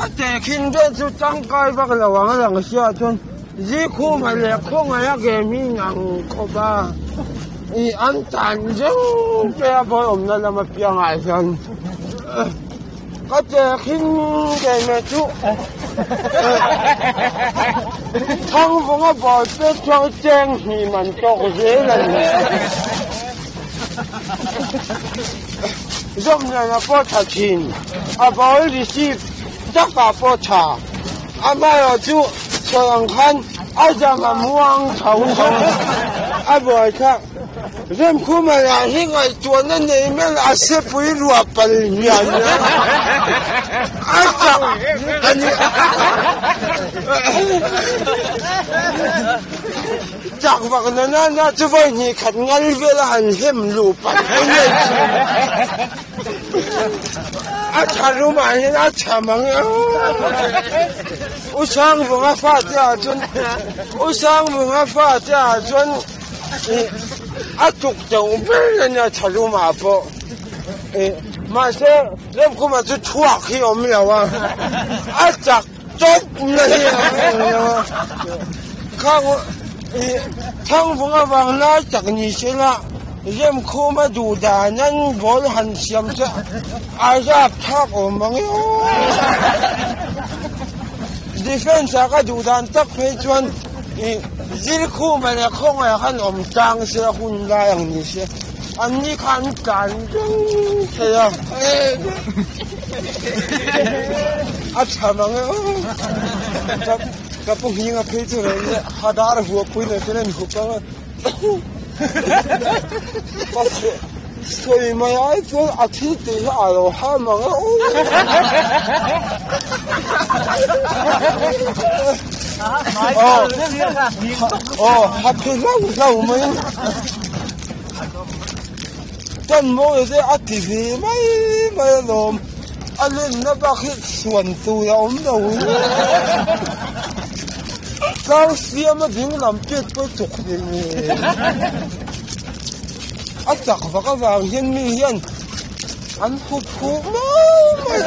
A tehkhin vel chu tangkai vak lo ang a lang sia chuan Zikhuma leh khawngaih a game hi inang khawp a, ih an tan zeuh te a bawi awmna lam apiangah hian ka tehkhin game chu Thangvunga bawi pek chuan cheng hnih man tawk zel a ni. Zawmliana pawh tha thin, a ball receive takah pawh tha. Amaherawh chu sawi ang khan a zam a muang tho tho a buai kha. Remkhuma lah hi ngaihtuahna nei mel a sepui ruah pal hian a chak a ni. Chak vak na na na chu vawi hnih khat ngal vel a han hem luh pat mai nei chu. A tha rum ah hian a tha mang e. U Sangvunga fa te ah chuan U Sangvunga fa te ah chuan a tuk deuh ber a nia tha rum ah pawh. Mahse Remkhuma chu thuak hi a awm lo a, a chak tawp na hi a awm lo a. Khang Thangvunga vang lai tak ni se la Remkhuma duh dan an ball han siam chu a rap thlak awm ang e aw. Defence ah ka duh dan tak phei chuan Zirkhuma leh khawngaih khan awm tlang se a hun lai ang ni se an ni kha an tlan reng thei a. A tha mang e aw. Ka pu hming a phei chu reng e hadar vuah pui nei ten a inhup ang a. Ka sawi mai ai chuan a thil tih hi a lo ham ang e aw. Aw ha phei hlauh hlauh mai. Tan mawi te a ti ve mai mai alawm a lenna bak hi chhuan tur a awm lo tlang siam a ding lam pet pawh chuk hle a chak vak avang hian mi hian an hup huh mai mai.